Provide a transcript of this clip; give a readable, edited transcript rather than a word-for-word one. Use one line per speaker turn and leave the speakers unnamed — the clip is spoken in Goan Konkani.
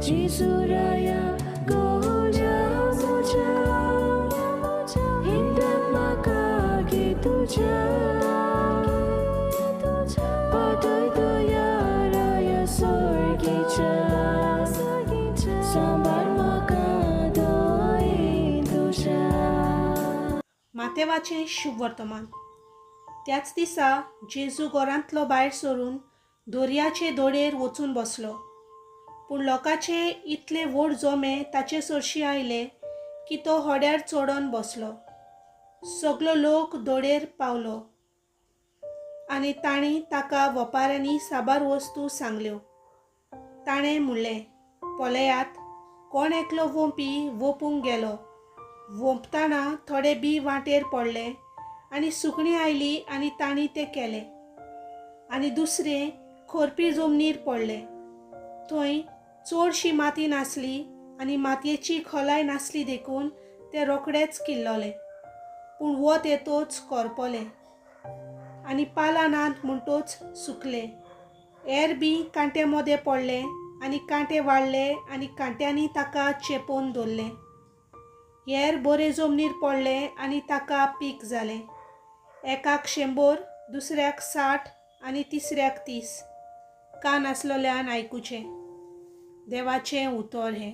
जेजू राया गोज्या म्हज्या हिंदन म्हाका गे तुज्या पाटय तुया राया सोर्गीच्या सांबाळ म्हाका दोयेन तुज्या.
मातेवाचें शुभवर्तमान. त्याच दिसा जेजू घरांतलो भायर सरून दर्याचे दोडेर वचून बसलो. पूण लोकांचे इतले व्हड जमे ताचे सरशीं आयले की तो होड्यार चडोन बसलो. सगलो लोक दोडेर पावलो आनी तांणी ताका वपाऱ्यांनी साबार वस्तू सांगल्यो. ताणें म्हणलें, पळयात, कोण एकलो वोंपी वोपूंक गेलो. वोंपतना थोडे बी वाटेर पडले आनी सुकणीं आयलीं आनी तांणी तें केलें. आनी दुसरें खोरपी जमनीर पडलें. थंय चडशी माती नासली आनी मातयेची खोलाय नासली देखून तें रोखडेंच किल्ललें. पूण वत येतोच करपलें आनी पालां नात म्हणटोच सुकलें. हेर बी कांट्या मदें पडलें आनी कांटे वाडले आनी कांट्यांनी ताका चेपोवन दवरलें. हेर बरे जमनीर पडलें आनी ताका पीक जालें. एकाक 100, दुसऱ्याक 60 आनी तिसऱ्याक 30. कान आसलोल्यान आयकुचें. देवाचें उतर हें.